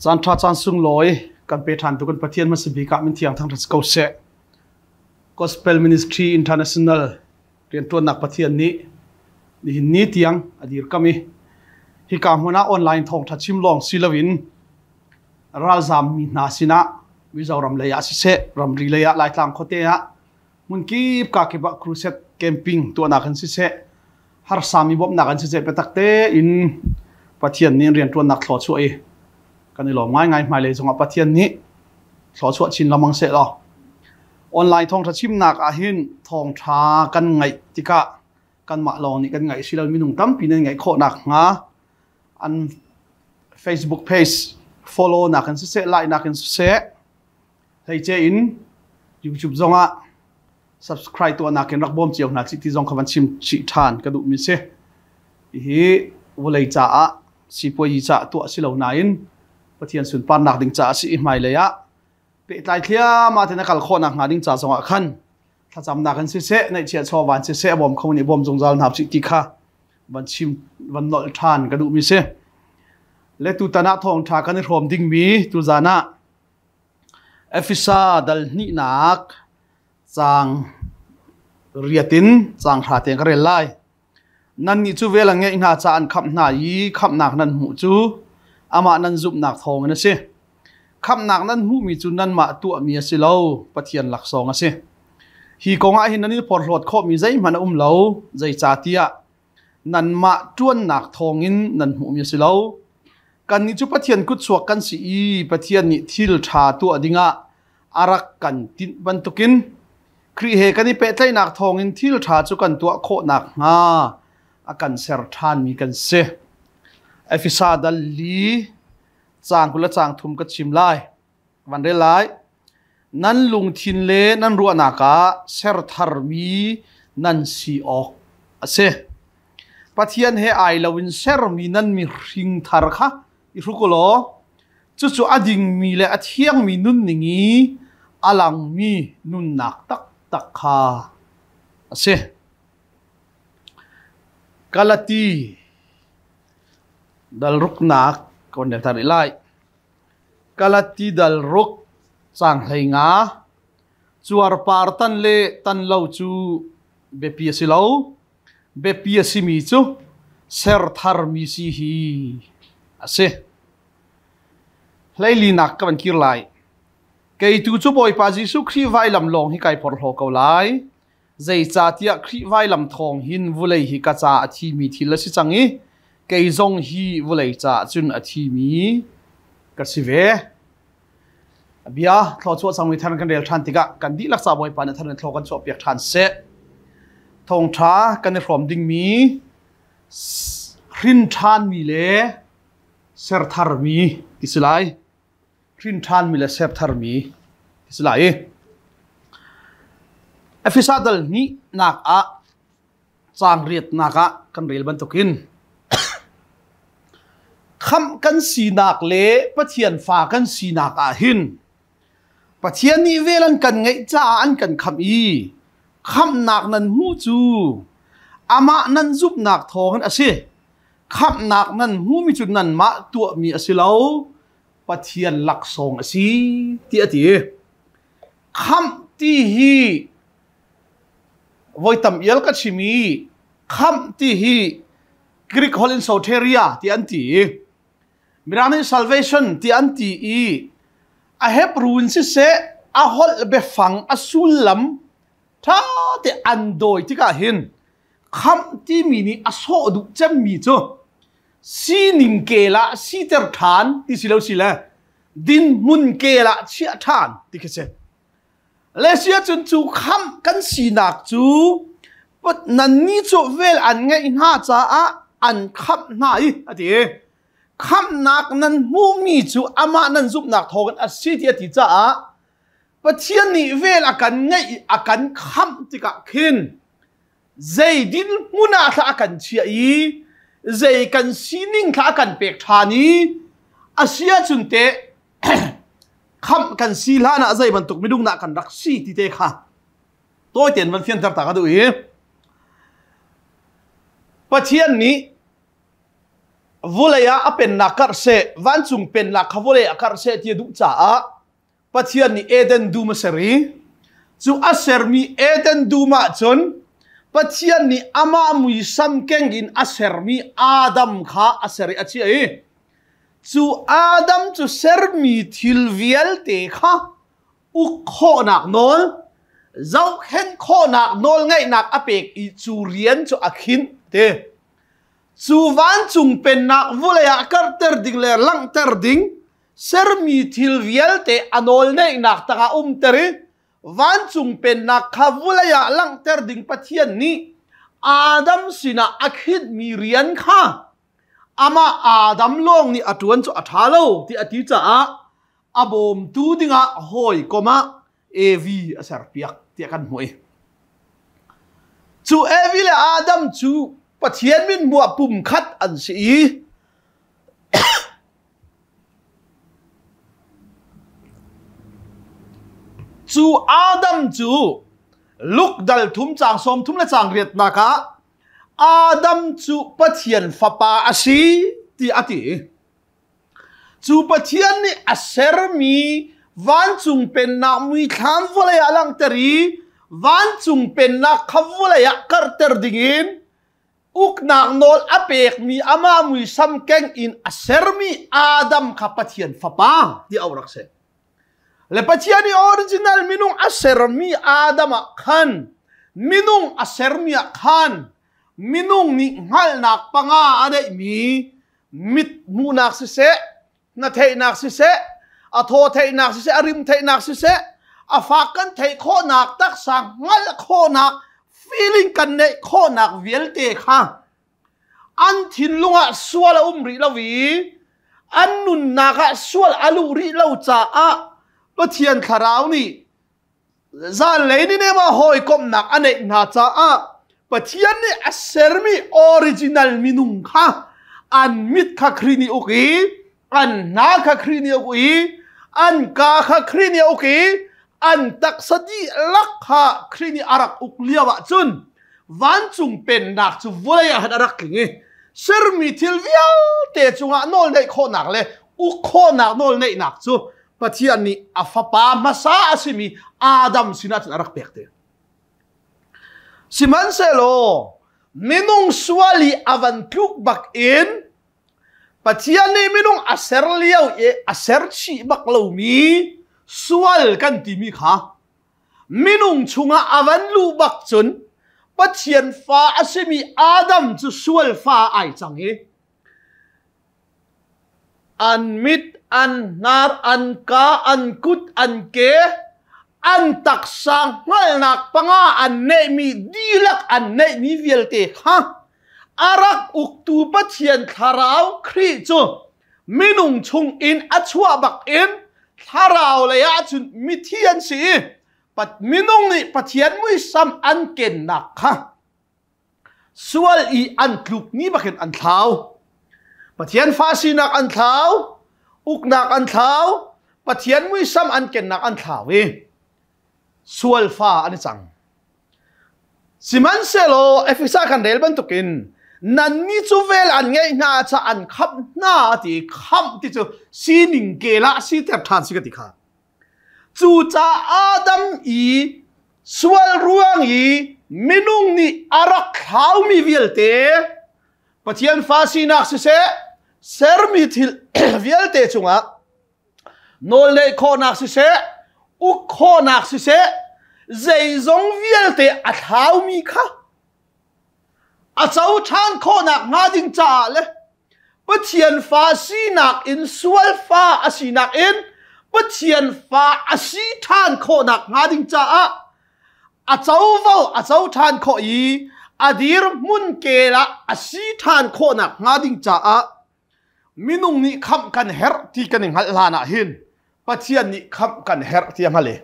Caan ṭha caan sunglawi kan pe ṭhan tu kan Pathian hmasa bik ah min thiang thangṭhat si ko seh. Gospel Ministry International rianṭuannak Pathian nih nihin ni tiang a dirkam i hika hmun ah online thawngṭha chim lawng si loin ralzaam mi hna sinah Mizoram lei ah siseh, ramri lei ah Laitlang khuate ah hmunkip kakip ah crusade camping tuahnak in siseh, harsami bawmhnak in siseh biatak tein Pathian nih rianṭuannak thluachuah i kan i lawm ngaingai. Hmailei zongah Pathian nih thluachuah chin lengmang seh law online thawngṭha chimnak ah hin thawngṭha kan ngaih tikah kanmah lawng nih kan ngaih si lo, minung tampi nan ngaih khawh nakhnga an Facebook page follow nak in siseh, like nak in siseh, hleice in YouTube zongah subscribe tuahnak in rak bawm cio hna ti zong kha van chim chih ṭhan ka duhmi si. Hihi vawlei caah sipuayi caah tuah si lo nain Pathian sunparnak ding caah si i hmailei ah pehtlai thliahmah tein a kal khawhnak hnga ding ca zongah khan thlacamnak in siseh, neihchiah chawva in siseh, a bawm kho nih bawm zungzal hna usih ti kha van chim van nolh ṭhan ka duhmi si. Le tutan ah thawngṭha kan i hrawm dingmi tuzan ah Efesa dal hnihnak caang riat in caang hra tiang ka rel lai. Nannih cu vel a ngeih hna ca an khamh hna i khamhnak nan hmuh cu amah nan zumhnak thawngin a si. Khamhnak nan hmuhmi cu nanmah tuahmi a si lo, Pathian laksawng a si. Hi kong ah hin nan i porhlawt khawhmi zeihmanh a um lo, zeicahtiah nanmah ṭuannak thawngin nan hmuhmi a si lo. Kannih cu Pathian kutchuak kan si i Pathian nih thil ṭha tuah dingah a rak kan tinh bantukin Khrih he kan i pehtlaihnak thawngin thil ṭha cu kan tuah khawh nakhnga a kan ser ṭhanmi kan si. Efesa dal li caang 20 le caang thum ka chim lai. Van rel lai. Nan lungthin le nan ruahnak ah ser tharmi nan si awk a si. Pathian he ai loin sermi nan mihring thar kha i hruk u law cucu a dingmi le a thiangmi nunning i a langmi nunnak taktak kha a si. Galati dal ruknak kan rel tar lai. Galati dal ruk caang 15 cuarpar tan le tan lo cu biapi a si lo. Biapi a simi cu ser tharmi si hi a si. Hleilinak ka van kir lai. Kei tu cu Bawipa Jesuh Khrih vailam lawng hi kai porhlaw ko lai. Zeicahtiah Khrih vailam thawng hin vulei hi ka ca a thimi thil a si cang i kei zong hi vulei caah cun a thimi ka si ve. A bia thluachuah cangmi thar kan rel ṭhan tikah kan dihlak ca Bawipa nih thar in thlaw kan chuahpiak ṭhan seh. Thawngṭha kan i hrawm dingmi hrin ṭhanmi le ser tharmi ti si lai. Hrin ṭhanmi le ser tharmi ti si lai. Efesa dal hnihnak ah caang riatnak ah kan rel bantukin khamh kan sinak le Pathian fa kan sinak ah hin Pathian nih vel an kan ngeih caah an kan khamh i khamhnak nan hmuh cu amah nan zumhnak thawngin a si. Khamhnak nan hmuhmi cu nanmah tuahmi a si lo, Pathian laksawng a si ti a ti. Khamh ti hi voi tam ial ka chim i khamh ti hi Greek holh in soteria ti an ti i Mirang nih salvation ti an ti i a Hebrew in siseh a holh biafang a sullam ṭha te an dawi tikah hin khamh timi nih a sawh duh cemmi cu sining kel ah siter ṭhan ti si lo si le dinhmun kel ah chiah ṭhan ti khi si. Le si ahcun cu khamh kan sinak cu nannih cu vel an ngeih hna caah an khamh hna i a ti. Khamhnak nan hmuhmi cu amah nan zumhnak thawngin a si ti a ti caah Pathian nih vel a kan ngeih i a kan khamh tikah khin zei dinhmun ah thla a kan chiah i zei kan sining thla a kan pek ṭhan i a si ahcun teh khamh kan si hlan ah zei bantuk minung dah kan rak si ti te kha tawi tein van fianter ta ka duh i Pathian nih Vulei ah a pennak karh seh, vancung pennak kha vulei ah karh seh ti a duh caah Pathian nih Eden dum a ser i cu a sermi Eden dum ah cun Pathian nih amah muisam keng in a sermi Adam kha a ser i a chiah i cu Adam cu sermi thil vialte kha uk khawhnak nawl, zohkhenh khawhnak nawl ngeihnak a pek i cu rian cu a khinh ti. Cu vancung pennak vulei ah karhter ding le langhter ding sermi thil vialte a nawl neihnak tangah umter i vancung pennak kha vulei ah langhter ding Pathian nih Adam sinah a khinhmi rian kha amah Adam lawng nih a ṭuan cu a ṭha lo ti a ti caah a bawmtu dingah hawikom ah Evi a serpiak tiah kan hmuh i cu Evi le Adam cu Pathian min hmuah pumkhat an si i cu Adam cu Luke dal thum caang 30 le caang riatnak ah Adam cu Pathian fapa a si ti a ti. Cu Pathian nih a sermi vancung pennak muithlam vawlei ah langhter i vancung pennak kha vawlei ah karhter dingin uknak nawl a pekmi amah muisam keng in a sermi Adam kha Pathian fapa ti auh rak si. Le Pathian i original minung a sermi Adam ah khan minung a sermi ah khan minung nih hngalhnak panga a neihmi mit hmuhnak siseh na theihnak siseh a thaw theihnak siseh a rim theihnak siseh a fak kan theih khawhnak taksa hngalh khawhnak feeling kan neih khawhnak vialte kha an thinlung ah sual a um rih lo i an nunnak ah sual a luh rih lo caah Pathian thlarau nih Zanlei ni nem ah hawikomhnak a neih hna caah Pathian nih a sermi original minung kha an mit kha Khrih nih uk i an hna kha Khrih nih uk i an ka kha Khrih nih uk i an taksa dihlak kha Khrih nih a rak uk lio ah cun vancung pennak cu vawlei ah han a rak tling i sermi thil vialte cungah nawl neih khawhnak le uk khawhnak nawl neihnak cu Pathian nih a fapa hmasa a simi Adam sinah cun a rak pek te. Sihmanhsehlaw minung sual i a van tluk bak in Pathian nih minung a ser lio i a ser chih bak lomi sual kan timi kha minung chungah a van luh bak cun Pathian fa a simi Adam cu sual fa ai cang i An mit, an hnar, an ka, an kut, an ke, an taksa hngalhnak panga an neihmi dihlak an neihmi vialte kha a rak uktu Pathian Thlarau Khrih cu minung chung in a chuah bak in thlarau lei ah cun mithi an si i minung nih Pathian muisam an kennak kha Sual i an tluk ni bakin an thlau. Pathian fa sinak an thlau, uknak an thlau, Pathian muisam an kennak an thlau i sual fa an i cang. Sihmanhsehlaw Efesa kan rel bantukin nannih cu vel an ngeih hna ca an khamh hna ti khamh ti cu sining kel ah siter ṭhan si ka ti kha. Cucaah Adam i sual ruang i minung nih a rak thlaumi vialte Pathian fa sinak siseh sermi thil vialte cungah nawlneih khawhnak siseh uk khawhnak siseh zeizong vialte a thlaumi kha a co ṭhan khawhnak hnga ding caah le Pathian fa sinak in sual fa a sinak in Pathian fa a si ṭhan khawhnak hnga ding caah a covo a co ṭhan khawh i a dirhmun kel ah a si ṭhan khawhnak hnga ding caah minung nih khamh kan herh ti kan i hngalh hlan ah hin Pathian nih khamh kan herh ti a hngalh i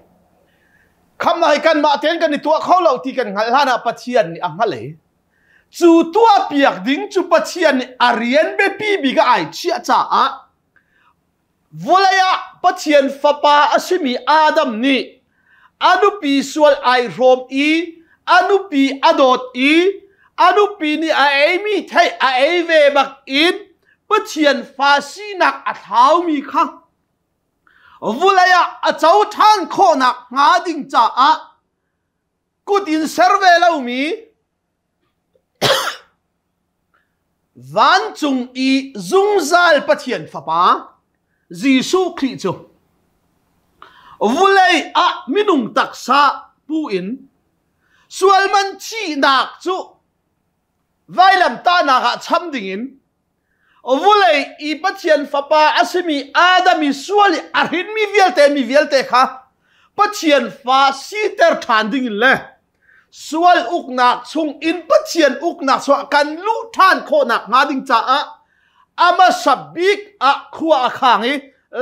khamh hi kanmah tein kan i tuah kho lo ti kan hngalh hlan ah Pathian nih a hngalh i cu tuah piak ding cu Pathian nih a rian biapi bik ah ai chiah caah vawlei ah Pathian fapa a simi Adam nih a nupi sual ai hrawm i a nupi a dawt i a nupi nih a eimi thei a ei ve bak in. Pathian fa sinak a thlaumi kha vulei ah a co ṭhan khawhnak hnga ding caah kut in ser ve lomi vancung i zungzal Pathian Fapa Jesuh Khrih cu vulei ah minung taksa pu in sualman thihnak cu vailamtahnak ah cham dingin vulei i Pathian fapa a simi Adam i sual i a hrinmi vialte mi vialte kha Pathian fa siter ṭhan dingin le sual uknak chung in Pathian uknak chungah kan luh ṭhan khawhnak hnga ding caah a hmasa bik ah khua a khang i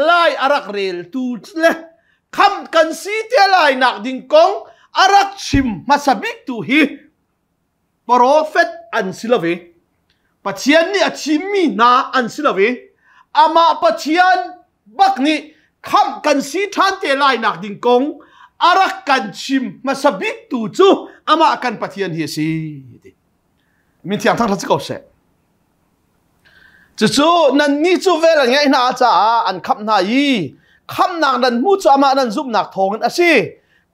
lai a rak reltu le khamh kan si te lai nak ding kong a rak chim hmasa bik tu hi Profet an si lo i Pathian nih a chimmi hna an si lo i amah Pathian bak nih khamh kan si ṭhan te lai nak ding kong a rak kan chim hmasa bik tu cu amah kan Pathian hi a si. Min thiang thang si ko seh. Cucu nannih cu vel an ngeih hna caah an khamh hna i khamhnak nan hmuh cu amah nan zumhnak thawngin a si.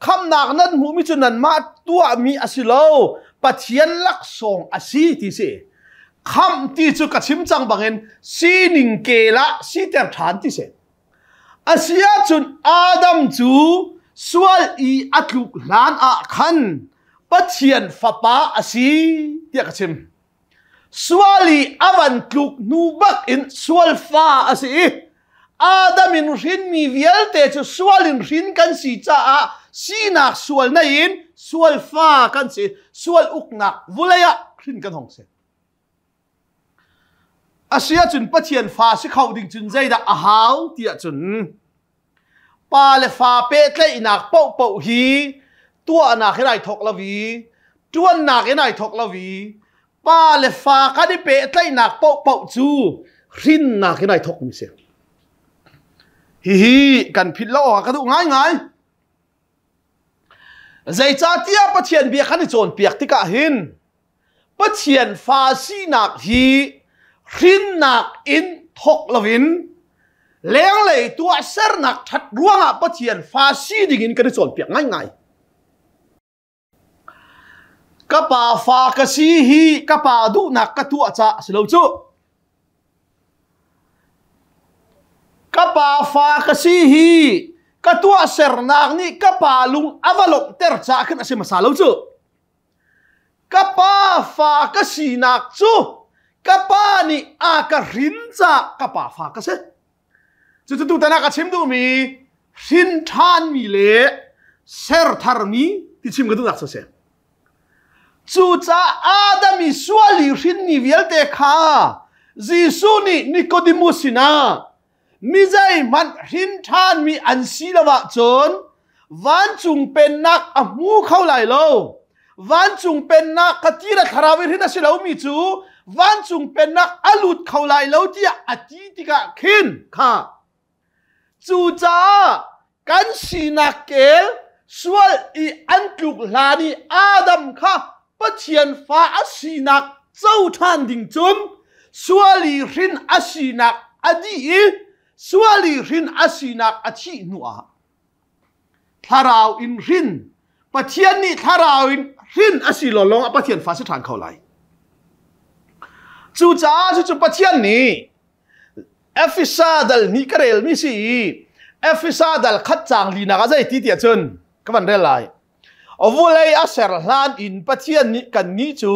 Khamhnak nan hmuhmi cu nanmah tuahmi a si lo, Pathian laksawng a si ti si. Khamh ti cu ka chim cang bangin sining kel ah siter ṭhan ti si. A si ahcun Adam cu sual i a tluk hlan ah khan Pathian fapa a si tiah ka chim. Sual i a van tluk hnu bak in sual fa a si i Adam in hrinmi vialte cu sual in hrin kan si caah sinak sual nei in sual fa kan si. Sual uknak vulei ah hrin kan hong si. A si ahcun Pathian fa si kho ding cun zeidah a hau ti ahcun Pa le fa pehtlaihnak paohpaoh hi tuahnak in ai thawk lo i ṭuannak in ai thawk lo i pa le fa kan i pehtlaihnak paohpaoh cu hrinnak in ai thawkmi si. Hihi kan philh lo awk ah ka duh ngaingai. Zeicahtiah Pathian bia kan i cawnpiak tikah hin Pathian fa sinak hi hrinnak in thawk loin lenglei tuahsernak ṭhat ruangah Pathian fa si dingin kan i cawnpiak ngaingai. Ka pa fa ka si hi ka pa duhnak ka tuah caah si lo cu. Ka pa fa ka si hi ka tuahsernak nih ka pa lung a va lawmhter caah khin a si hmasa lo cu. Ka pa fa ka sinak cu ka pa nih a ka hrin caah ka pa fa ka si. Cucu tutan ah ka chim duhmi hrin ṭhanmi le ser tharmi ti chim ka duhnak cu a si. Cucaah Adam i sual i hrinmi vialte kha Jesuh nih Nicodemus sinah mi zeihmanh hrin ṭhanmi an si lo ahcun vancung pennak a hmu kho lai lo. Vancung pennak ka ti le thlarau i hrin a si lomi cu vancung pennak a lut kho lai lo tiah a ti tikah khin kha Cucaah kan sinak kel sual i an tluk hlan i Adam kha Pathian fa a sinak co ṭhan ding cun sual i hrin a sinak a dih i sual i hrin a sinak a thih hnuah thlarau in hrin Pathian nih thlarau in hrin a si lawng ah Pathian fa si ṭhan kho lai. Cucaah cucu Pathian nih Efesa dal nih ka relmi si i Efesa dal khat cang linak ah zei ti tiah cun ka van rel lai. Vulei a ser hlan in Pathian nih kannih cu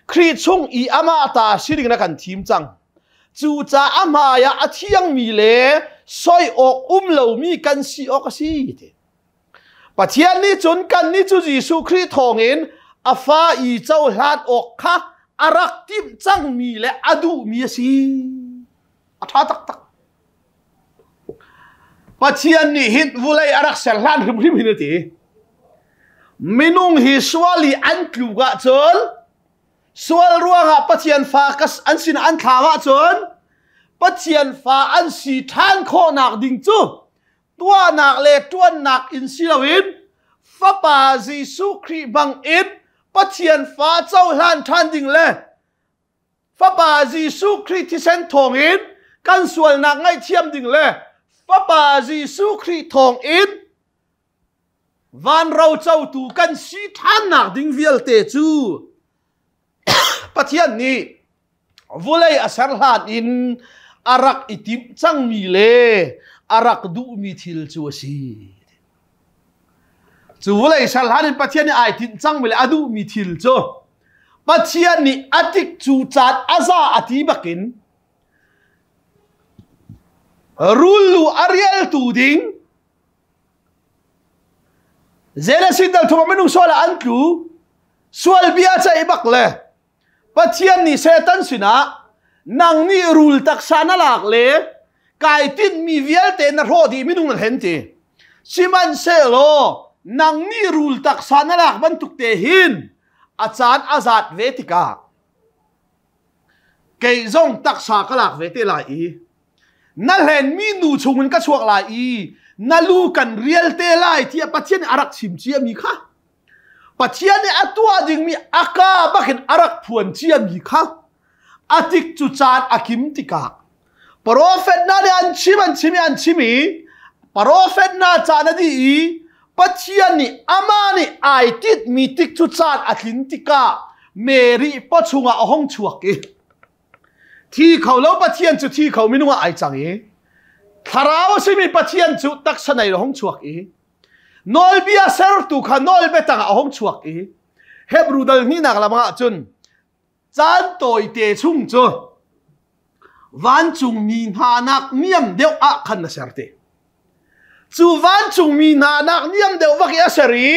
Khrih chung i amah ta si ding na kan thim cang. Cucaah a hmai ah a thiangmi le soi awk um lomi kan si awk a si ti. Pathian nih cun kannih cu Jesuh Khrih thawngin a fa i cohlan awk kha a rak timh cangmi le a duhmi a si. A ṭha taktak. Pathian nih hin vulei a rak ser hlan hrimhrim hin a ti. Minung hi sual i an tluk ahcun sual ruangah Pathian fa an sin an thlau ahcun Pathian fa an si ṭhan khawhnak ding cu tuahnak le ṭuannak in si loin Fapa Jesuh Khrih bangin Pathian fa cohlan ṭhan ding le Fapa Jesuh Khrih thisen thawngin kan sualnak ngaihthiam ding le Fapa Jesuh Khrih thawngin van rocotu kan si ṭhannak ding vialte cu Pathian nih vulei a ser hlan in a rak i timh cangmi le a rak duhmi thil cu a si. Cu vulei ser hlan in Pathian nih ai tinh cangmi le a duhmi thil cu Pathian nih a tik cu caan a za a ti bakin rul lu a rialtu ding Genesis dal thum ah minung sual ah an tlu sual bia ceih bak le Pathian nih Satan sinah nang nih rul taksa na lak le kai tinhmi vialte na hrawh dih minung na hlen ti. Sihmanhsehlaw nang nih rul taksa na lak bantuk te hin a caan a zat ve tikah kei zong taksa ka lak ve te lai i na hlenmi nu chungin ka chuak lai i na lu kan rial te lai tiah Pathian nih a rak chim ciami kha Pathian nih a tuah dingmi a ka bakin a rak phuan ciami kha a tik cu caan a kim tikah profet hna nih an chim an chim i an chim i profet hna caan a dih i Pathian nih amah nih ai titmi tik cu caan a tlin tikah Mary paw chungah a hung chuak i thi kho lo Pathian cu thi kho minung ah ai cang i thlarau a simi Pathian cu taksa nei a hung chuak i nawlbia sertu kha nawlbia tangah a hung chuak i Hebru dal hnihnak lam ah cun caan tawite chung cu vancungmi hna nak niam deuh ah khan na ser te cu vancungmi hna nak niam deuh vak i a ser i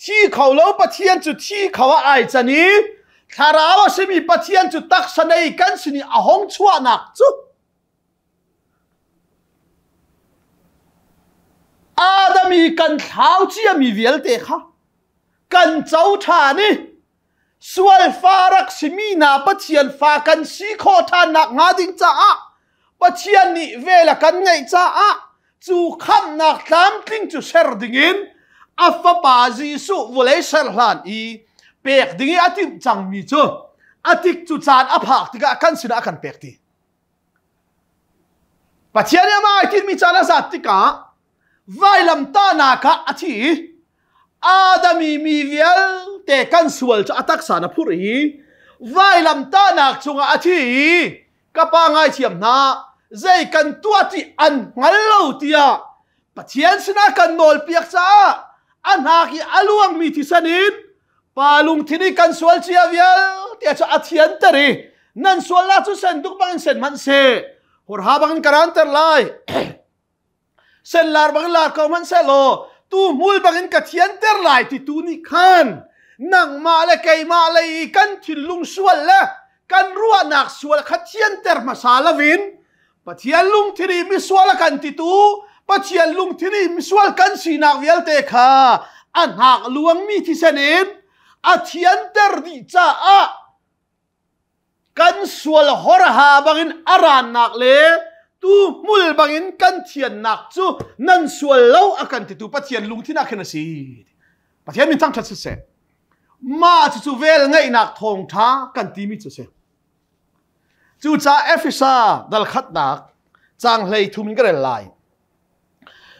thi kho lo Pathian cu thi kho ah ai can i thlarau a simi Pathian cu taksa nei kan sin i a hong chuahnak cu Adam i kan thlau ciami vialte kha kan co ṭhan i sual fa rak simi hna Pathian fa kan si khawh ṭhan nak hnga ding caah Pathian nih vel a kan ngeih caah cu khamhnak tlamtling cu ser dingin a fapa Jesuh vawlei ser hlan i pek ding i a timh cangmi cu a tik cu caan a phak tikah kan sinah a kan pek ti. Pathian nih amah ai tinhmi caan a zat tikah vailamtahnak ah a thi i Adam i mi vialte kan sual cu a taksa na phurh i vailamtahnak cungah a thi i ka pa ngaithiam hna zei kan tuah ti an hngal lo tiah Pathian sinah kan nawlpiak caah a hnak i a luangmi thisen in Pa lungthin i kan sual cia vialte cu a thianter i nan sualnak cu sen duk bangin sen hmanh seh hurha bangin ka ranter lai senlar bangin lar ko hmanh seh law tu hmul bangin ka thianter lai ti tu nih khan nangmah le keimah lei i kan thinlung sual le kan ruahnak sual kha thianter hmasa lovin Pathian lungthin i misual a kan titu Pathian lungthin i misual kan sinak vialte kha a hnak luangmi thisen in a thianter dih caah kan sual horha bangin a rannak le tu hmul bangin kan thiannak cu nan sual lo a kan titu Pathian lungthin ah khin a si. Pathian min thangṭhat siseh. Mah cucu vel ngeihnak thawngṭha kan timi cu si. Cucaah Efesa dal khatnak caang hlei thum in ka rel lai.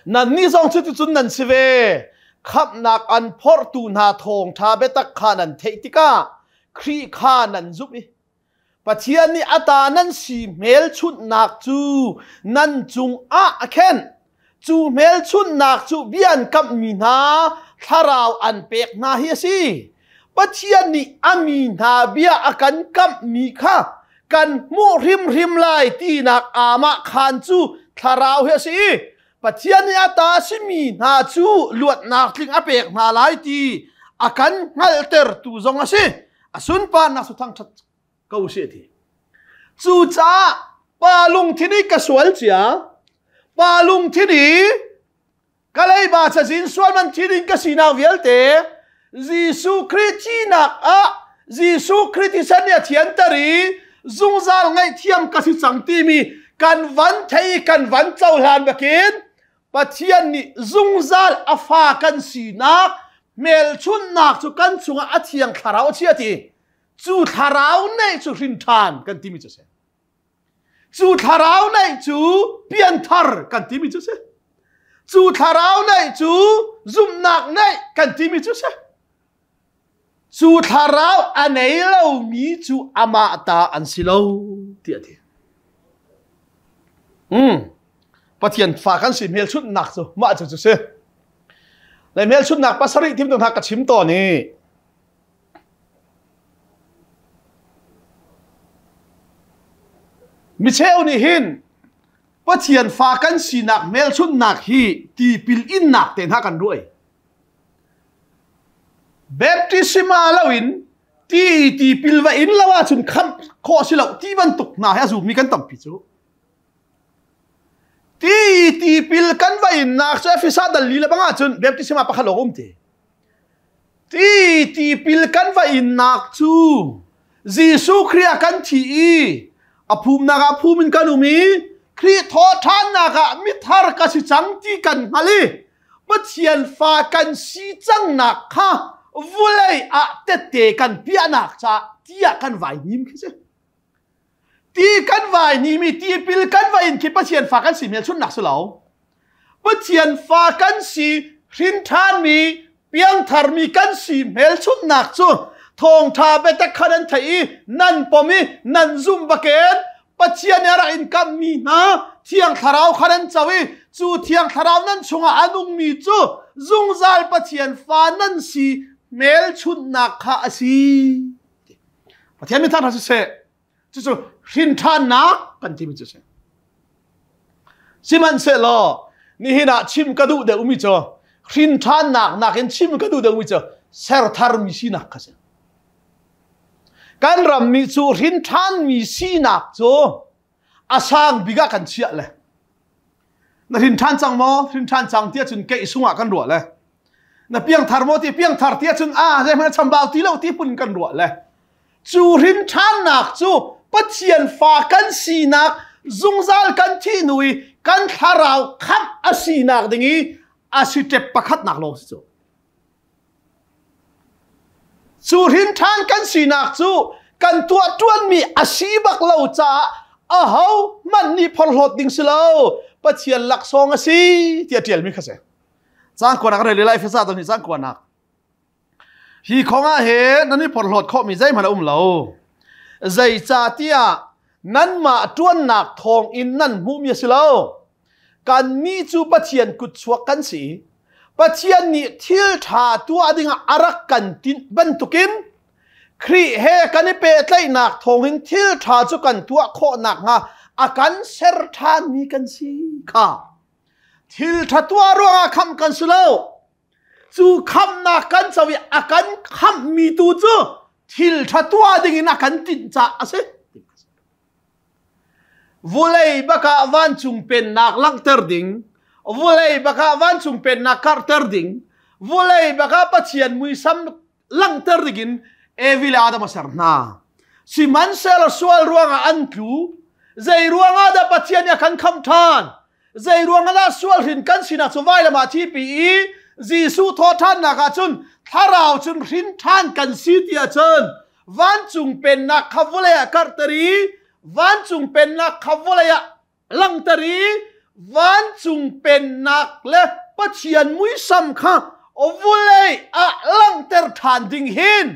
Nannih zong cuticun nan si ve. Khamhnak an phorhtu hna thawngṭha biatak kha nan theih tikah Khrih kha nan zumh i Pathian nih a ta nan si hmelchunhnak cu nan cungah a khenh. Cu hmelchunhnak cu bia an kamhmi hna thlarau an pek hna hi a si. Pathian nih a mi hna bia a kan kamhmi kha kan hmuh hrimhrim lai tinak aamah khaan cu thlarau hi a si i Pathian nih a ta simi hna cu luatnak tling a pek hna lai ti a kan hngalhtertu zong a si. A sunparnak cu thangṭhat ko seh ti. Cucaah pa lungthin i ka sual cia, pa lungthin i ka leiba cazin sual man thi ding ka sinak vialte Jesuh Khrih thihnak ah Jesuh Khrih thisen nih a thianter i zungzal ngaihthiam ka si cang timi kan van thei kan van cohlan bakin Pathian nih zungzal a fa kan sinak hmelchunhnak cu kan chungah a thiang thlarau a chia ti. Cu thlarau neih cu hrin ṭhan kan timi cu a si. Cu thlarau neih cu pianthar kan timi cu a si. Cu thlarau neih cu zumhnak neih kan timi cu a si. Cu thlarau a nei lomi cu amah ta an si lo tiah a ti. Pathian fa kan si hmelchunhnak cu mah cu cu si. Le hmelchunhnak pasarih tim hna ka chim tawn i Micheu nih hin Pathian fa kan sinak hmelchunhnak hi tipil innak te hna kan ruai. Baptisma loin ti tipil va in lo ahcun khamh khawh si lo ti bantuk hna hi a zummi kan tampi cu. Ti tipil kan va innak cu Efesa dal li le bang ahcun baptisma pakhat lawng um ti. Ti tipil kan va innak cu Jesuh Khrih ah kan thi i a phumnak ah phum in kan um i Khrih thawhṭhannak ah mithar ka si cang ti kan hngal i Pathian fa kan si cangnak kha vulei ah tette kan piahnak caah tiah kan vai hnim khi si. Ti kan vai nimi tipil kan va in khi Pathian fa kan si hmelchunhnak si lo. Pathian fa kan si hrin ṭhanmi piangtharmi kan si hmelchunhnak cu thawngṭha biatak kha nan theih i nan pom i nan zumh bakin Pathian nih a rak in kamhmi hna Thiang Thlarau kha nan co i cu Thiang Thlarau nan chungah a nungmi cu zungzal Pathian fa nan si hmelchunhnak kha a si. Pathian min thangṭhat siseh cucu hrin ṭhannak kan timi cu a si. Sihmanhsehlaw nihin ah chim ka duh deuhmi cu hrin ṭhannak nakin chim ka duh deuhmi cu sertharmi sinak kha si. Kan ram nih cu hrin ṭhanmi sinak cu a sang bik ah kan chiah le na hrin ṭhan cang maw hrin ṭhan cang tiah cun keih sungah kan ruah le na piangthar maw ti piangthar tiah cun a zeihmanh chambau ti lo ti phun kan ruah le cu hrin ṭhannak cu Pathian fa kan sinak zungzal kan thih hnu i kan thlarau khamh a sinak ding i a si ṭep pakhatnak lawng si cu Cu hrin ṭhan kan sinak cu kan tuah ṭuanmi a si bak lo caah aho hmanh nih phorhlawt ding si lo Pathian laksawng a si tiah ṭialmi kha si. Caang kuanak rel lai Efesa nih caang kuanak. Hi khong ah he nan i phorhlawt khawhmi zeihmanh a um lo. Zeicahtiah nanmah ṭuannak thawng in nan hmuhmi a si lo. Kannih cu Pathian kutchuak kan si. Pathian nih thil ṭha tuah dingah a rak kan tinh bantukin Khrih he kan i pehtlaihnak thawngin thil ṭha cu kan tuah khawh nakhnga a kan ser ṭhanmi kan si kha. Thil ṭha tuah ruangah khamh kan si lo. Cu khamhnak kan co i a kan khamhmi tu cu thil ṭha tuah dingin a kan tinh caah a si. Vulei bakah vancung pennak langhter ding, vulei bakah vancung pennak karhter ding, vulei bakah Pathian muisam langhter dingin Evi le Adam a ser hna. Sihmanhsehlaw sual ruangah an tlu. Zei ruangah dah Pathian nih a kan khamh ṭhan? Zei ruangah dah sual hrin kan sinak cu vailam ah thipi i Jesuh thawhṭhannak ah cun thlarau cun hrin ṭhan kan si ti ahcun vancung pennak kha vawlei ah karhter i vancung pennak kha vawlei ah langhter i vancung pennak le Pathian muisam kha vawlei ah langhter ṭhan ding hin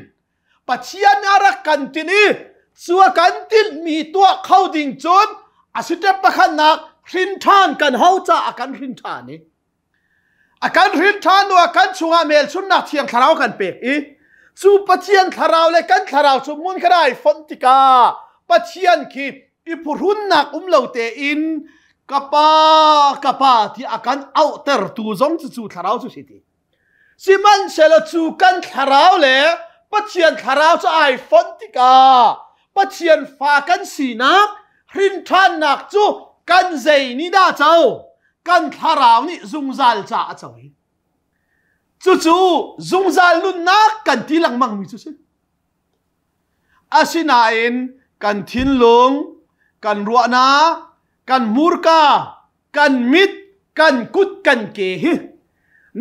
Pathian a rak kan tinh i cu a kan tinhmi tuah kho ding cun a si ṭep pakhatnak hrin ṭhan kan ho caah a kan hrin ṭhan i a kan hrin ṭhan hnu ah kan chungah hmelchunhnak thiang thlarau kan pek i cu Pathian thlarau le kan thlarau cu hmun khat ai fonh tikah Pathian khi i phuhrunnak um lo tein ka pa ka pa ti a kan auhtertu zong cu cu thlarau cu si ti Sihmanhsehlaw cu kan thlarau le Pathian thlarau cu ai fonh tikah Pathian fa kan sinak hrinṭhannak cu kan zei nih dah co? Kan thlarau nih zungzal ca a co i cucu zungzal nunnak kan ti lengmangmi cu si. Asinain kan thinlung, kan ruahnak, kan hmurka, kan mit, kan kut, kan ke hi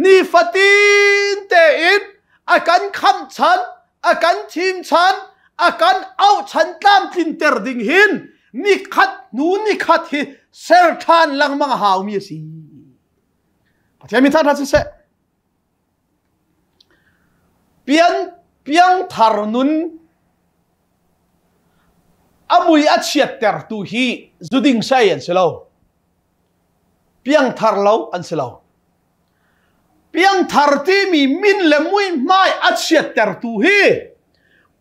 nifatin tein a kan khamh chan, a kan thim chan, A kan auhchan tlamtlinter ding hin nikhat hnu nikhat hi ser ṭhan lengmang a haumi a si. Pathian min thangṭhat siseh. Pian piangthar nun a mui a chiattertu hi zuding sei an si lo. Piangthar lo an si lo. Piangthar timi min le muihmai a chiattertu hi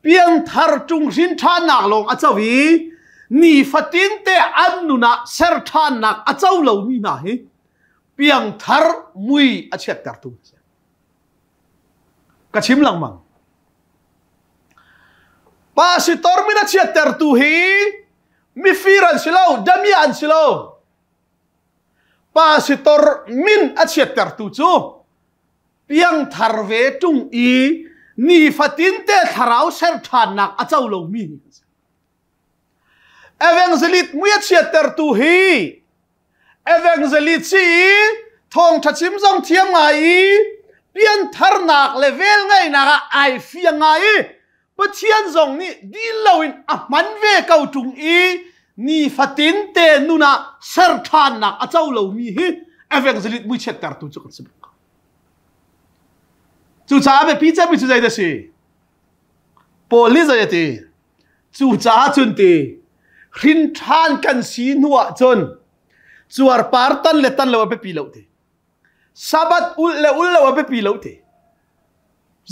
piangthar ṭung hrin ṭhannak lawng a co i nifatin te an nun ah ser ṭhannak a co lomi hna hi piangthar mui a chiattertu a si. Ka chim lengmang. Pastor min a chiattertu hi mifir an si lo, damiah an si lo. Pastor min a chiattertu cu piangthar ve ṭung i nifatinte thlarau ser ṭhannak a co lomi Evangelist mui a chiattertu hi evangelist si i thawngṭha chim zong thiam ngai i piantharnak le velngeihnak ah ai fiang ngai i Pathian zong nih dil loin a hman ve ko ṭung i nifatin te nun ah ser ṭhannak a co lomi hi evangelist muichiattertu cu kan si bak. Cucaah biapi cemmi cu zei dah si? Paul nih zei a ti? Cucaah cun ti hrin ṭhan kan si hnu ah cun cuarpar tan le tan lo a biapi lo ti. Sabbath ulh le ulh lo a biapi lo ti.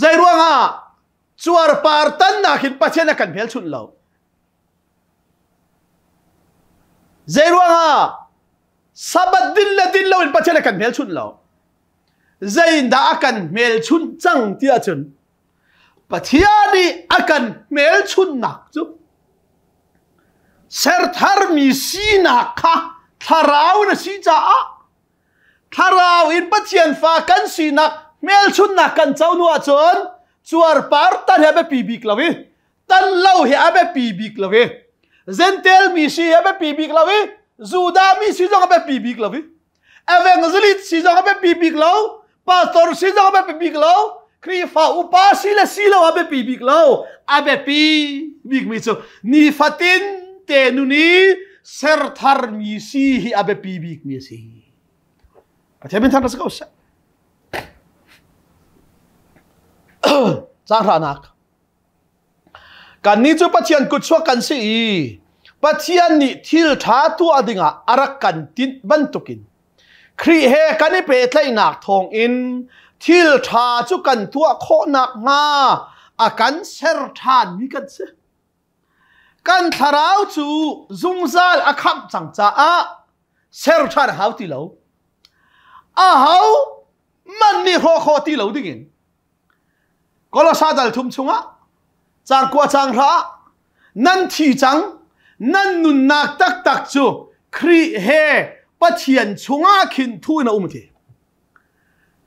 Zei ruangah cuarpar tannak hin Pathian a kan hmelchunh lo. Zei ruangah Sabbath din le din lo in Pathian a kan hmelchunh lo. Zeiindah a kan hmelchunh cang ti ahcun Pathian nih a kan hmelchunhnak cu sertharmi sinak kha thlarau in a si caah Thlarau in Pathian fa kan sinak hmelchunhnak kan co hnu ahcun cuarpar tan hi a biapi bik lo i tan lo hi a biapi bik lo i Gentel mi si hi a biapi bik lo i Judah mi si zong a biapi bik lo i Evangelist si zong a biapi bik lo pastor si zong a biapi bik lo Khrihfa upa si le si lo a biapi bik lo a biapi bikmi cu nifatin te nun i sertharmi si hi a biapi bikmi a si. Pathian min thang si ko seh. Caang hranak. Kannih cu Pathian kutchuak kan si i Pathian nih thil ṭha tuah dingah a rak kan tinh bantukin Khrih he kan i pehtlaihnak thawngin thil ṭha cu kan tuah khawh nakhnga a kan ser ṭhanmi kan si. Kan thlarau cu zungzal a khamh cang caah ser ṭhan a hau ti lo. Aho man nih hrawh khawh ti lo dingin Kolosa dal thum chungah cang kua cang hra nan thi cang nan nunnak taktak cu Khrih he Pathian chungah khin thu in a um ti.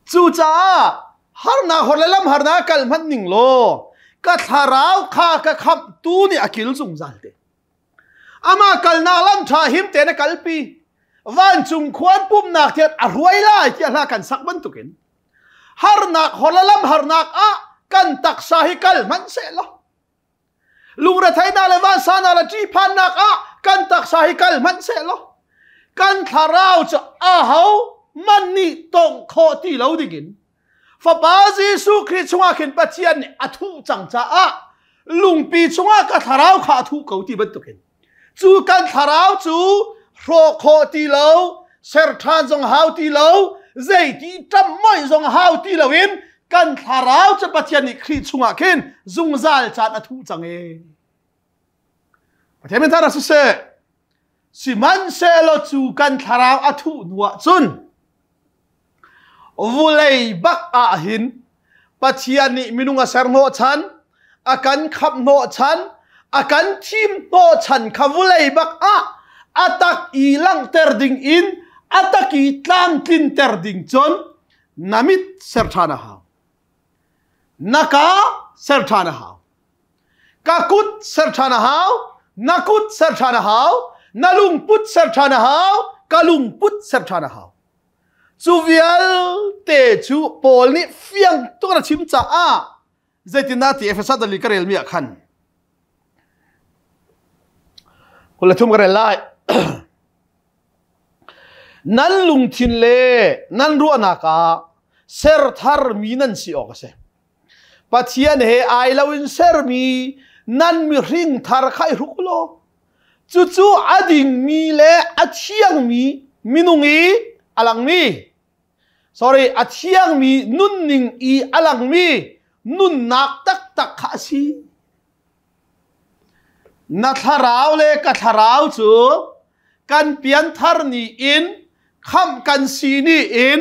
Cucaah harnak hor le lam harnak kal hmanh ning law ka thlarau kha ka khamhtu nih a kil zungzal te. Amah kalnak lam ṭha him tein a kalpi. Vancung khuan pumnak tiah a hruai lai tiah hla kan sak bantukin harnak horlalam harnak ah kan taksa hi kal hmanh seh law lungretheinak le vansanak le ṭihphannak ah kan taksa hi kal hmanh seh law kan thlarau cu aho man nih tongh khawh ti lo dingin Fapa Jesuh Khrih chungah khin Pathian nih a thuh cang caah lungpi chungah ka thlarau kha a thuh ko ti bantukin cu kan thlarau cu hrawh khawh ti lo ser ṭhan zong hau ti lo zeiti ṭam moih zong hau ti loin kan thlarau cu Pathian nih Khrih chungah khin zungzal caan a thuh cang e. Pathian min thar siseh sihmanhsehlaw cu kan thlarau a thuh hnu ah cun Vulei bak ah hin Pathian nih minung a ser hnawhchan, a kan khamh hnawhchan, a kan thim hnawhchan kha vulei bak ah a tak i langhter ding in a tak i tlamtlinter ding cun na mit ser ṭhan a hau. Na ka ser ṭhan a hau. Ka kut ser ṭhan a hau. Na kut ser ṭhan a hau. Na lungput ser ṭhan a hau. Ka lungput ser ṭhan a hau. Cu vialte cu Paul nih fiang tuk in a chim caah zeitindah ti Efesa dal i ka relmi ah khan. Hula thum ka rel lai. Nan lungthin le nan ruahnak ah ser mi nan si awk a si. Pathian he ai loin sermi nan mihring thar kha i hruk law cucu a dingmi le a thiangmi minung i a langmi sorry a thiangmi nunning i a langmi nunnak taktak kha a si. Na thlarau le ka thlarau cu kan pianthar ni in khamh kan si ni in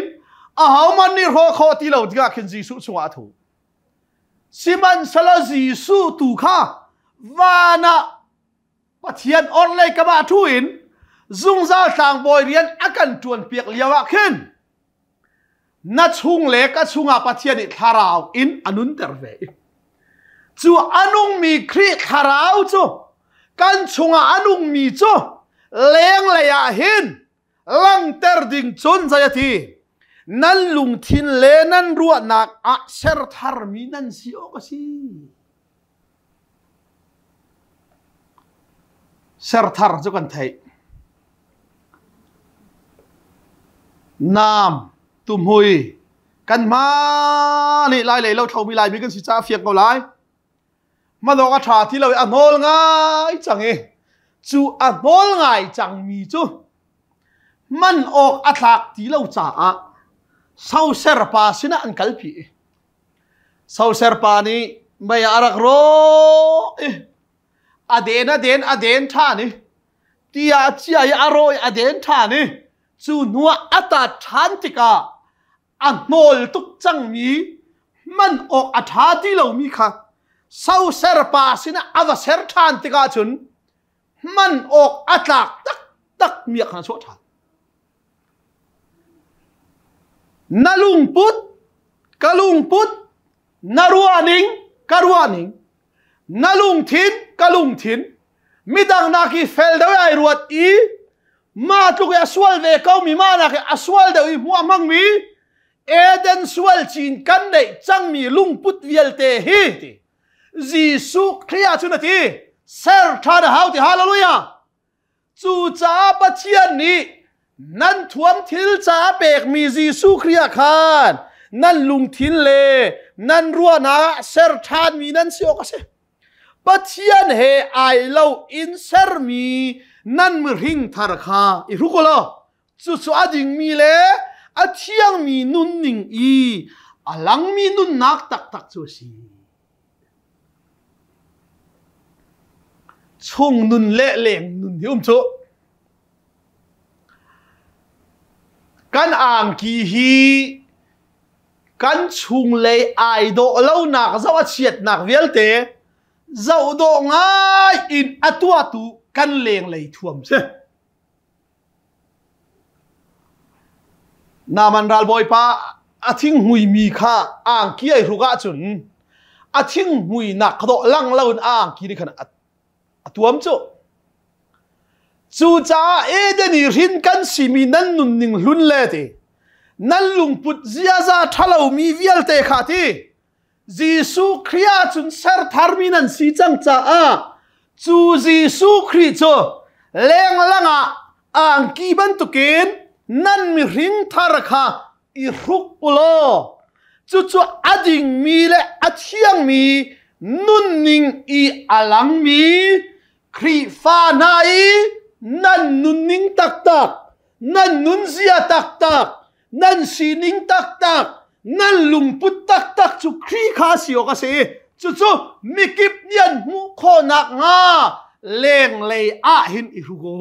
ahohmanh nih hrawh khawh ti lo tikah khin Jesuh chungah a thu. Sihmanhsehlaw Jesuh tu kha van ah Pathian orhlei kam ah ṭhu in zungzal tlangbawi rian a kan ṭuanpiak lio ah khin na chung le ka chungah Pathian nih thlarau in a nunter ve i cu a nungmi Khrih thlarau cu kan chungah a nungmi cu lenglei ah hin langter ding cun zei a ti nan lungthin le nan ruahnak ah ser tharmi nan si awk a si ser thar cu kan theih Naam tuhmui kan hma nih lai lei lo thlomi laimi kan si caah fiang ko lai. Hmanawk a ṭha ti lo i a hnawl ngai cang i cu a hnawl ngai cangmi cu hman awk a tlak ti lo caah soser pa sinah an kalpi i soser pa nih mei ah a rak rawh i a den a den a den ṭhan i tiah cia i a rawi a den ṭhan i cu hnuah a tat ṭhan tikah a hnawl tuk cangmi hman awk a ṭha ti lomi kha soser pa sinah a va ser ṭhan tikah cun hman awk a tlak taktak mi ah khan a chuah ṭhan. Na lungput, ka lungput, na ruahning, ka ruahning, na lungthin ka lungthin midang nak i fel deuh ai ruat i ma tluk i a sual ve ko mi ma nak i a sual deuh i hmuah hmang mi Eden sual cin kan neih cangmi lungput vialte hi ti Jesuh Khrih ah cun a ti ser ṭhan a hau ti hallelujah Cucaah Pathian nih nan thuam thil ca pekmi Jesuh Khrih ah khan nan lungthin le nan ruahnak ah ser ṭhanmi nan si awk a si. Pathian he ai lo in sermi nan mihring thar kha i hruk u law cucu a dingmi le a thiangmi nunning i a langmi nunnak taktak cu a si. Chung nun le leng nun hi um cu. Kan angki hi kan chunglei ai dawh lonak zoh a chiatnak vialte zoh dawh ngai in a tuahtu kan lenglei thuam si. Naaman ralbawipa a thinghmuimi kha angki ai hruk ahcun a thinghmuinak kha dawh lang loin a angki nih khan a tuam cu. Cucaah Eden i hrin kan simi nan nunning hlun le ti nan lungput ziaza ṭhalomi vialte kha ti Jesuh Khrih ahcun ser tharmi nan si cang caah cu Jesuh Khrih cu lenglang ah angki bantukin nan mihring thar kha i hruk u law cucu a dingmi le a thiangmi nunning i a langmi Khrihfa hna i nan nunning taktak nan nunzia taktak nan sining taktak nan lungput taktak cu Khrih kha si awk a si cucu mikip nih an hmuh khawhnak hnga lenglei ah hin i hruk u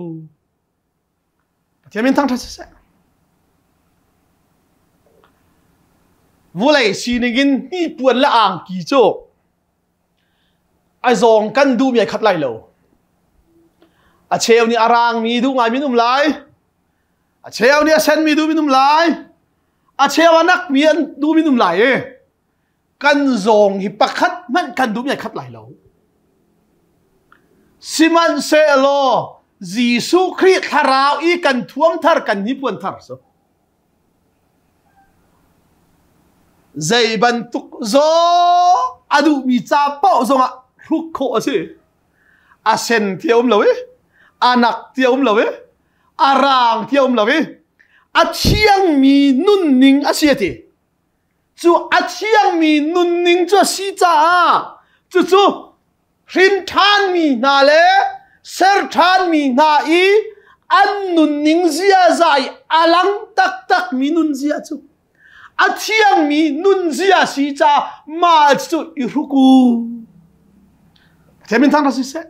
Pathian min thangṭhat siseh vulei sining in hnipuan le angki cu a zawng kan duhmi ai khat lai lo a cheu nih a rangmi duh ngai min um lai A cheu nih a senmi duh min um lai. A cheu a nakmi an duh min um lai i kan zawng hi pakhat hmanh kan duhmi ai khat lai lo. Sihmanhsehlaw Jesuh Khrih thlarau i kan thuam thar kan hnipuan thar cu zei bantuk zaw a duhmi ca paoh zongah hruk khawh a si. A sen ti a um lo i. Anak ti a um lo i a raang ti a um lo i a thiangmi nunning a si a ti. Cu a thiangmi nunning cu a si caah cucu hrin ṭhanmi hna le ser ṭhanmi hna i an nunning ziaza i a lang taktakmi nunzia cu a thiangmi nunzia si caah mah cu i hruk u. Pathian min thang si seh.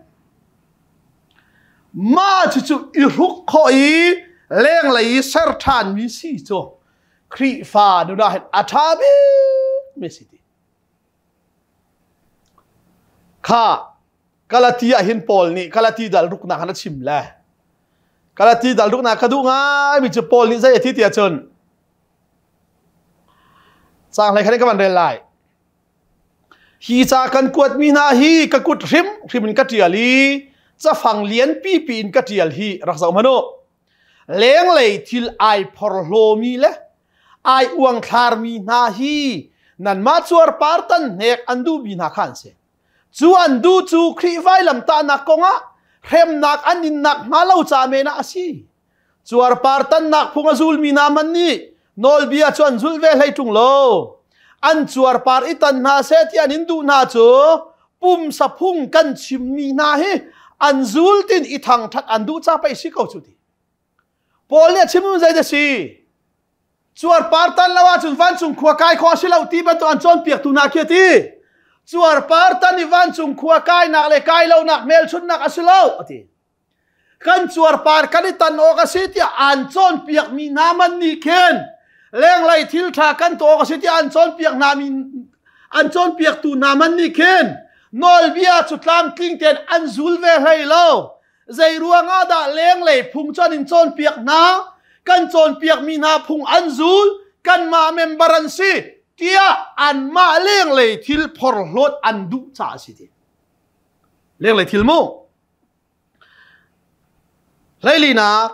Mah cucu i hruk khawh i lenglei i ser ṭhanmi si cu Khrihfa nun ah hin a ṭha bikmi si ti. Kha Galati ah hin Paul nih Galati dal ruknak han a chim le Galati dal ruknak ka duh ngaimi cu Paul nih zei a ti ti ahcun caang hlei khan in ka van rel lai. Hi ca kan kuatmi hna hi ka kut hrim hrim in ka ṭial i cafang lian pipi in ka ṭial hi rak zoh hmanh u. Lenglei thil ai phorhlawmi le ai uangthlarmi hna hi nanmah cuarpar tan hnek an duhmi hna kha an si. Cu an duh cu Khrih vailamtahnak kongah hremnak an innak hnga lo ca men ah a si. Cuarpar tannak phung a zulmi hna hmanh nih nawlbia cu an zulh ve hlei ṭung lo. An cuarpar i tan hna seh ti an in duh hna cu pumsa phung kan chimmi hna hi an zul tin i thangṭhat an duh ca pei si ko cu ti. Paul nih a chimmi zei dah si? Cuarpar tan lo ahcun vancung khua kai khawh a si lo ti bantuk an cawnpiaktu hna khi a ti. Cuarpar tan i vancung khua kainak le kai lonak hmelchunhnak a si lo a ti. Kan cuarpar kan i tan awk a si tiah aan cawnpiakmi hna man nih khin lenglei thil ṭha kan tuah awk a si tiah an cawnpiak hna mi an cawnpiaktu hna man nih khin nawlbia cu tlamtling tein an zul ve hlei lo. Zei ruangah dah lenglei phung cu an in cawnpiak hna? Kan cawnpiakmi hna phung an zul, kanmah member an si tiah anmah lenglei thil phorhlawt an duh caah a si ti. Lenglei thil mu. Hleilinak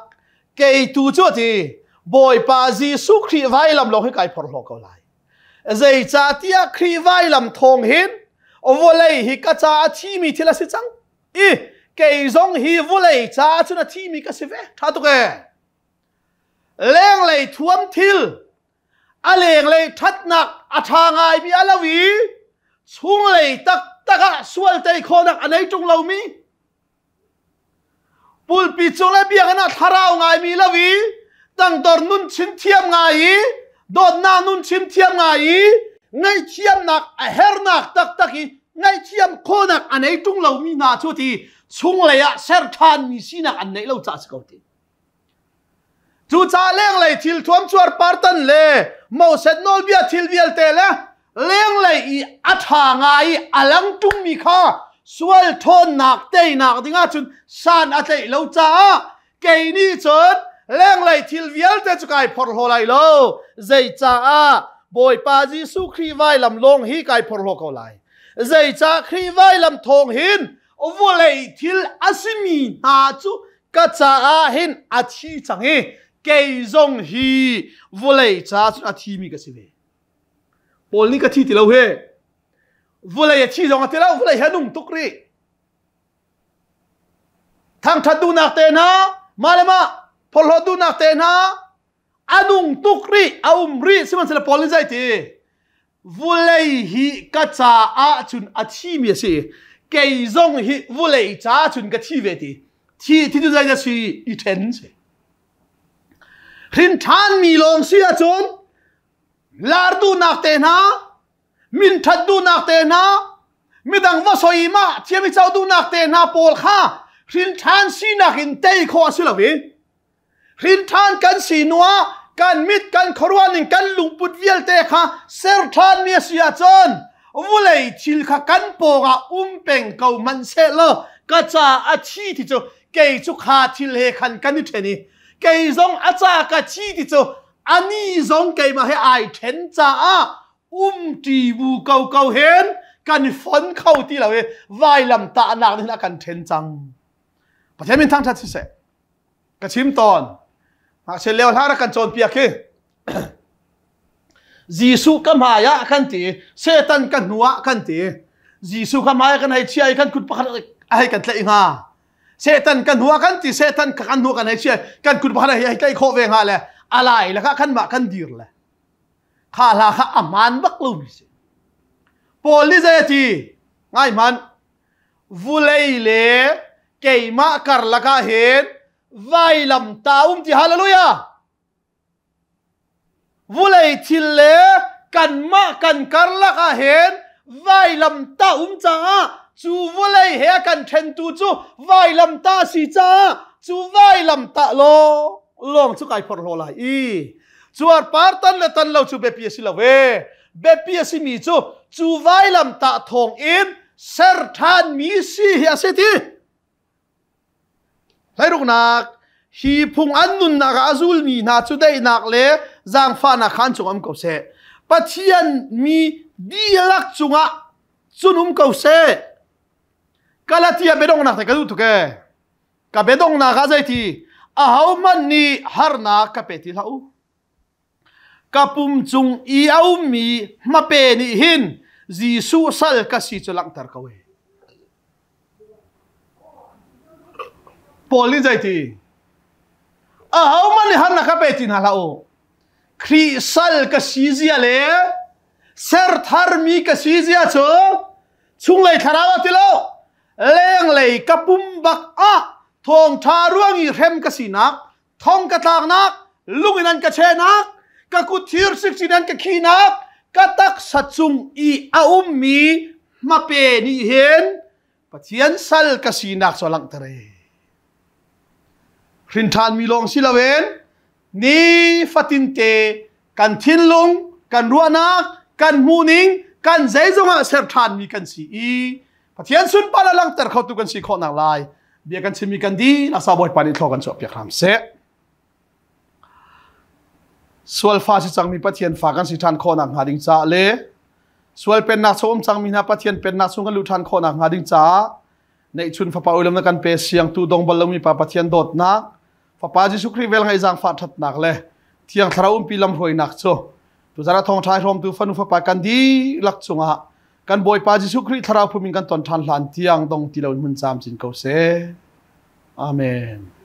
kei tu cu a ti Bawipa Jesuh Khrih vailam lawng hi kai phorhlaw ko lai. Zeicahtiah Khrih vailam thawng hin vawlei hi ka ca a thimi thil a si cang i kei zong hi vawlei caah cun a thimi ka si ve. Ṭha tuk ee. Lenglei thuam thil a lenglei ṭhatnak a ṭha ngaimi a lo i chunglei taktak ah sual tei khawhnak a nei ṭung lomi pulpi cung le biakinn ah thlarau ngaimi lo i tangdor nun chim thiam ngai i dawtnak nun chim thiam ngai i ngaihthiamnak a hernak taktak i ngaihthiam khawhnak a nei ṭung lomi hna cu ti chunglei ah ser ṭhanmi sinak an neih lo caah si ko ti. Cucaah lenglei thil thuam cuarpartan le Moses nawlbia thil vialte le lenglei i a ṭha ngai i a lang ṭungmi kha sual ṭhawnnak teinak dingah cun san a tlaih lo caah kei nih cun lenglei thil vialte cu kai phorhlaw lai lo. Zeicaah Bawipa Jesuh Khrih vailam lawng hi kai phorhlaw ko lai. Zeicah Khrih vailam thawng hin vawlei thil a simi hna cu ka caah hin a thi cang i kei zong hi vawlei caah cun a thimi ka si ve. Paul nih ka thi ti lo he. Vawlei a thi zong a ti lo, vawlei he a nung tuk rih. Thangṭhat duhnak te hna, mah le mah phorhlawt duhnak te hna, a nung tuk rih, a um rih, sihmanhsehlaw Paul nih zei ti? Vulei hi ka caah cun a thimi a si. Kei zong hi vulei caah cun ka thi ve ti. Thi thi cu zei dah si? I ṭhen si. Hrin ṭhanmi lawng si ahcun lar duhnak te hna, min ṭhat duhnak te hna, midang va soi ma thiam i co duhnak te hna pawl kha hrin ṭhan sinak in tei khawh a si lo i Hrinṭhan kan si hnuah kan mit kan khuaruah ning kan lungput vialte kha ser ṭhanmi a si ahcun vulei thil kha kan pawngah um peng ko hmanh sehlaw ka ca a thi ti cu kei cu kha thil he khan kan i ṭhen i kei zong a ca ka thi ti cu ani zong keimah he ai ṭhen caah umṭi bu ko ko hen kan i fon kho ti lo i vailam tahnak nih hin a kan ṭhen cang. Pathian min thangṭhat siseh. Ka chim tawn. Ngakchia lio hla rak kan cawnpiak hi. Jesuh ka hmai ah kan ti, Satan ka hnu ah kan ti. Jesuh ka hmai ah kan hei chia i kan kut pakhat a hei kan tlaih hnga. Satan kan hua kan ti Satan kan hua kan hei chia kan kut pakhat hei tlai khawh ve hnga le alai le kha kan mah kan dir le kha hla kha a hmaan bak lo mi si. Paul nih zei a ti? Ngai hmanh. Vulei le keimah karlak ah hin vailam ta um ti hallelujah. Vulei thil le kanmah kan karlak ah hin vailamtah um caah cu vulei he a kan ṭhentu cu vailamtah a si caah cu vailamtah lawng lawng cu kai phorhlaw lai i cuarpar tan le tan lo cu biapi a si lo e. Biapi a simi cu cu vailamtah thawng in ser ṭhanmi si hi a si ti. Hleiruknak hi phung an nunnak ah a zulmi hna cu daihnak le zaangfahnak khan cung um ko seh. Pathian mi dihlak cungah cun um ko seh. Galatia biadonghnak te ka duh tuk ee. Ka biadonghnak ah zeiti ahohmanh nih harnak ka pe ti hlah u. Ka pum cung i a ummi hmape nih hin Jesuh sal ka si cu langhter ko e. Paul nih zeiti? Ahohmanh nih harnak ka pe ti hna hlah u. Khrih sal ka si zia le ser tharmi ka si zia cu chunglei thlarau ah ti lo lenglei ka pum bak ah thawngṭha ruang i hrem ka sinak thong ka tlaknak lung in an ka chehnak ka kut thir siksin an ka khinak ka taksa cung i a ummi hmape nih hin Pathian sal ka sinak cu a langhter e. Hrin ṭhanmi lawng si loin ni fatinte kan thinlung, kan ruahnak, kan hmuhning, kan zeizong ah ser ṭhanmi kan si i Pathian sunpar a langhter khotu kan si khawh nak lai bia kan chimmi kan dihlak sa Bawipa nih thlaw kan chuahpiak hram seh. Sual fa si cangmi Pathian fa kan si ṭhan khawh nak hnga ding caah le sual pennak chung um cangmi hna Pathian pennak chung kan luh ṭhan khawh nak hnga ding caah neihchun fapa uilam na kan pe siangtu dong bal lomi pa Pathian dawtnak Fapa Jesuh Khrih vel ngaih zaangfah ṭhatnak le Thiang Thlarau umpi lamhruainak cu tuzan ah thawngṭha i hrawmtu fanu fapa kan dihlak cungah kan Bawipa Jesuh Khrih Thlarau phum in kan ton ṭhan hlan tiang dong ti loin hmun camcin ko seh. Amen.